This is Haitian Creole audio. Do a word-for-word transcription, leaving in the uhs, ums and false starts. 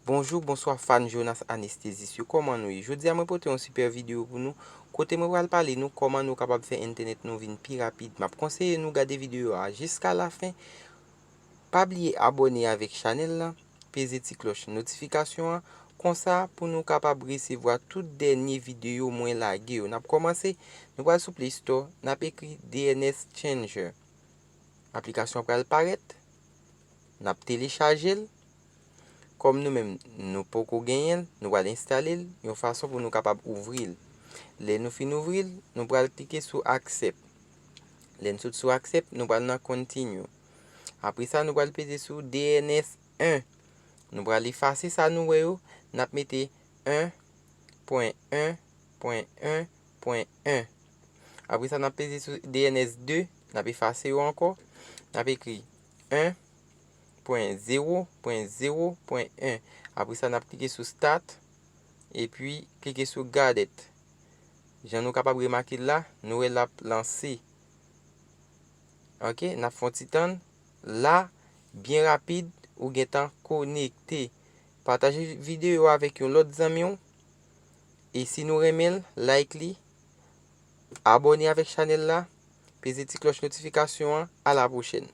Bonjou, bonswa fan Jonas Anesthésiste yo, kòman nou ye? Jodi a mwen pote yon sipè videyo pou nou, kote mwen pral pale nou kòman nou kapab fè entènèt nou vin pi rapid. M ap konseye nou gade videyo a jiska lafen. Pa bliye abòne avèk chanèl la, peze ti klòch notifikasyon an, konsa pou nou kapab resevwa tout dènye videyo mwen lage yo. N ap kòmanse, nou pral sou Play Store, n ap ekri D N S Changer. Aplikasyon an pral parèt, n ap telechaje l. Kòm nou menm nou poko genyen l, nou pral enstale l yon fason pou nou kapab ouvri l. Lè nou fin ouvri l, nou pral klike sou Accept. Lè n sot sou Accept, nou pral nan Continue. Apre sa, nou pral peze sou D N S en. Nou pral efase sa nou wè yo, n ap mete en pwen en pwen en pwen en. Apre sa, n ap peze sou D N S de, n ap efase yo ankò. N ap ekri en pwen zewo pwen zewo pwen en. Apre sa, n ap klike sou Start, epi klike sou Guarded. Jan nou kapab remake l la, nou wè l ap lanse. Ok, n ap fè yon ti tann. La, byen rapid, ou gentan konekte. Pataje videyo a avèk yon lòt zanmi w. E si nou renmen l, like li, abòne avèk chanèl la, peze ti klòch notifikasyon an. A la pwochèn.